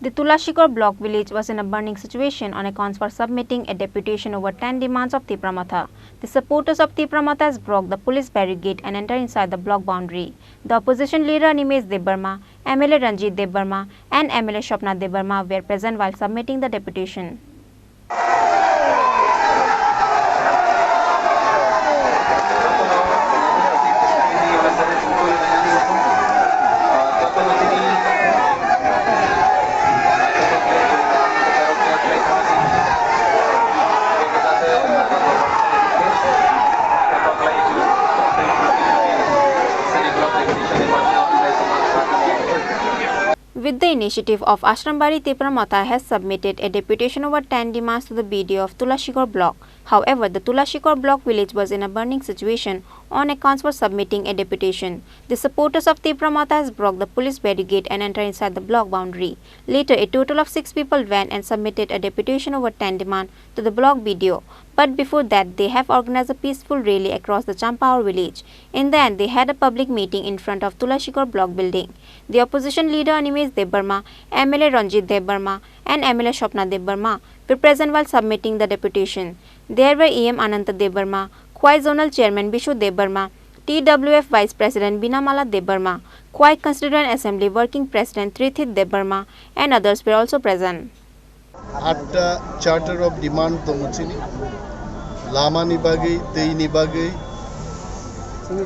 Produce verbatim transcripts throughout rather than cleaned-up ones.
The Tulashikor block village was in a burning situation on accounts for submitting a deputation over ten demands of Tipra Motha. The supporters of Tipra Motha has broke the police barricade and entered inside the block boundary. The opposition leader Animesh Debbarma, M L A Ranjit Debbarma, and M L A Swapna Debbarma were present while submitting the deputation. With the initiative of Ashrambari, Tipra Motha has submitted a deputation over ten demands to the B D O of Tulashikor block. However, the Tulashikor block village was in a burning situation on accounts for submitting a deputation. The supporters of Tipra Motha has broke the police barricade and entered inside the block boundary. Later, a total of six people went and submitted a deputation over ten demand to the block B D O. But before that, they have organized a peaceful rally across the Champahor village. In the end, they had a public meeting in front of Tulashikor block building. The opposition leader Animesh Debbarma, M L A Ranjit Debbarma, and M L A Swapna Debbarma were present while submitting the deputation. There were E M Ananta Debbarma, Khowai Zonal Chairman Bishu Debbarma, T W F Vice President Binamala Debbarma, Khowai Constituent Assembly Working President Trithit Debbarma, and others were also present. Atta Charter of Demand tongo chini. Lama ni bagwi, tei ni bagwi.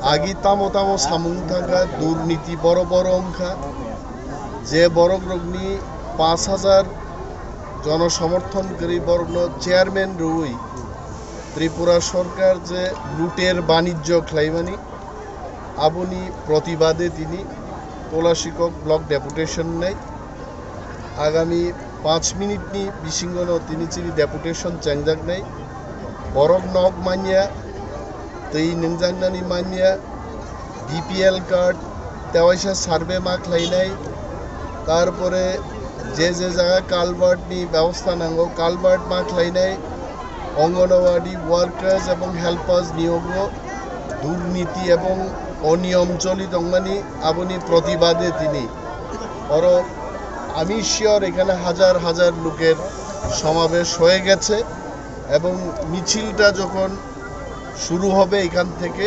Agi tamo tamo samung thangkha, durniti boro boro wngkha. Je borok rokni paanch hajar jono somorthon kwrwi borokno chairman rwui Tripura sorkar je luter banijjo khlaimani, aboni protibade tini Tulashikor block deputation nai. Agami panch minute ni bisingo no tini chini deputation chengjak nai. Borok nok manya, twi nungjaknani manya, B P L card, tewaisa survey ma khlainai, tarpore je je jaga culvert ni bebosta nango, culvert ma khlainai, Anganwadi workers ebong helpers niyogo durniti ebong oniyom choli tongmani, aboni protibade tini oro, আমি শিওর এখানে হাজার হাজার লোকের সমাবেশ হয়ে গেছে এবং মিছিলটা যখন শুরু হবে এখান থেকে,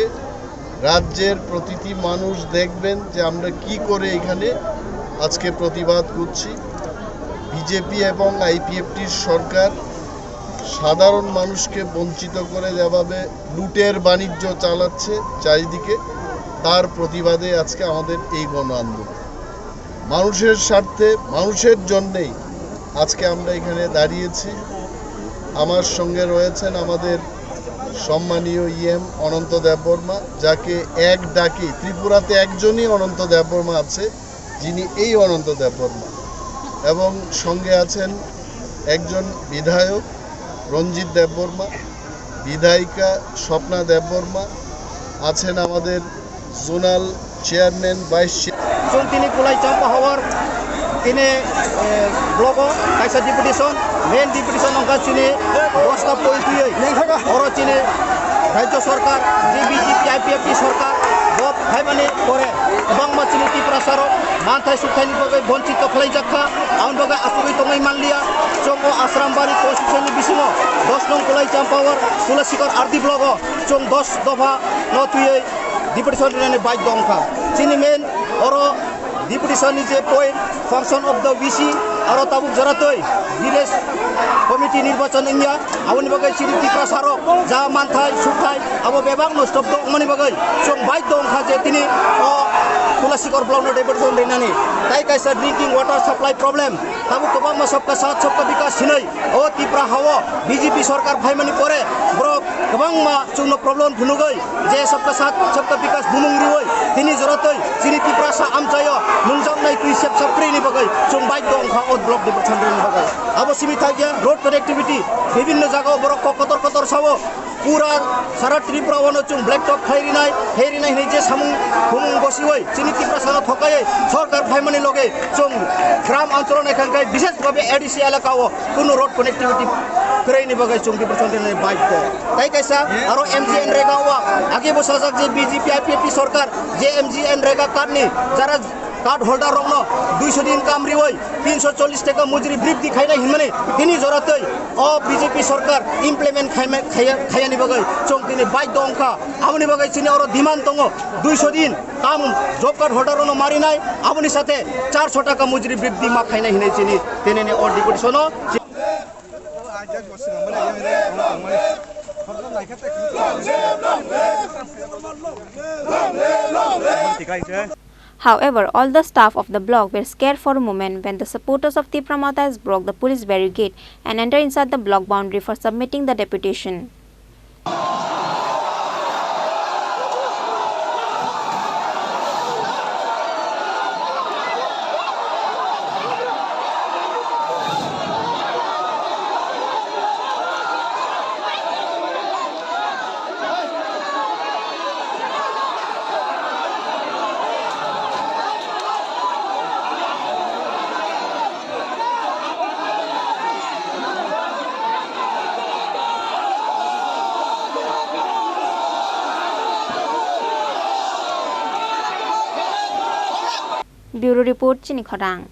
রাজ্যের প্রতিটি মানুষ দেখবেন যে আমরা কি করে এখানে আজকে প্রতিবাদ করছি। বিজেপি এবং আইপিএফটির সরকার সাধারণ মানুষকে বঞ্চিত করে যেভাবে লুটের বাণিজ্য চালাচ্ছে চারিদিকে, তার প্রতিবাদে আজকে আমাদের এই গণ আন্দোলন। মানুষের স্বার্থে, মানুষের জন্যেই আজকে আমরা এখানে দাঁড়িয়েছি। আমার সঙ্গে রয়েছেন আমাদের সম্মানীয় ইএম অনন্ত দেববর্মা, যাকে এক ডাকে, ত্রিপুরাতে একজনই অনন্ত দেববর্মা আছে, যিনি এই অনন্ত দেববর্মা, এবং সঙ্গে আছেন একজন বিধায়ক রঞ্জিত দেববর্মা, বিধায়িকা স্বপ্না দেববর্মা, আছেন আমাদের zonal chairman, vice chair- Chwng tini Kulai Champa Hawar tini, eh, blogo kaisa deputation, main deputation wngkha chini bosta poi twiwi. Oro chini Rajya Sarkar, G B G P I P F T sarkar, bo phaimani pore kwbangma chini Tiprasa rok manthai sukthai ni bagwi bonchito khlai jak kha, aboni bagwi achugwi tongwi manliya. Chwng o Asrambari constituency ni bisingo dos nong Kulai Champa Hawar Tulashikor R D blogo chwng dos dopha no twiwi deputation rinani baidhyo wngkha. Chini main oro deputation ni je point, function of the V C, aro tabuk joratwi village committee nirbachon wngya, aboni bagwi chini Tiprasa rok ja manthai sukthai abo bebak no stop wngmani bagwi chwng baidhyo wngkha je tini o Tulashikor block no deputation rinani. Tai kaisa drinking water supply problem, tabuk kwbangma sabka saath sabka bikas hinwi o Tipra hao B J P sarkar phaimani pore borok kwbangma chwngno problem phunugwi je sabka saath sabka bikas bumung riwi tini joratwi chini Tiprasa amchaio nungjaknai twi sep sap kwrwini bagwi chwng baidhyo wngkha o block deputation rinani bagwi. Abo simi thakya road connectivity, bibhinno jagao borok kok kotor kotor sao, pura sara Tripura o no chwng black top khai rinai, khai rinai hinwi je samung humung bosiwi chini Tiprasano thokaiwi sarkar phaimani loge chwng gram ancholo nai kha khe bishesh bhabe A D C elakao kunu road connectivity kwrwini bagwi chwng deputation rinani baidhyo. Tai kaisa aro M G N Rega o age bo sajak je B J P I P F T sarkar je M G N Rega card ni jara Card holder rokno duiso din kam riwi tinso chollish taka mujri briddi khainai hinmani tini joratwi o B J P sarkar implement khaima-, khaya-, khayani bagwi chwng tini baidho wngkha. Aboni bagwi chini oro demand tongo duiso din kam job card holder rokno marinai, aboni sathe charso taka mujri briddi ma khainai hinwi chini tinini o deputation-o However, all the staff of the block were scared for a moment when the supporters of Tipra Motha has broke the police barricade and entered inside the block boundary for submitting the deputation. Bureau Report, Chini Khorang.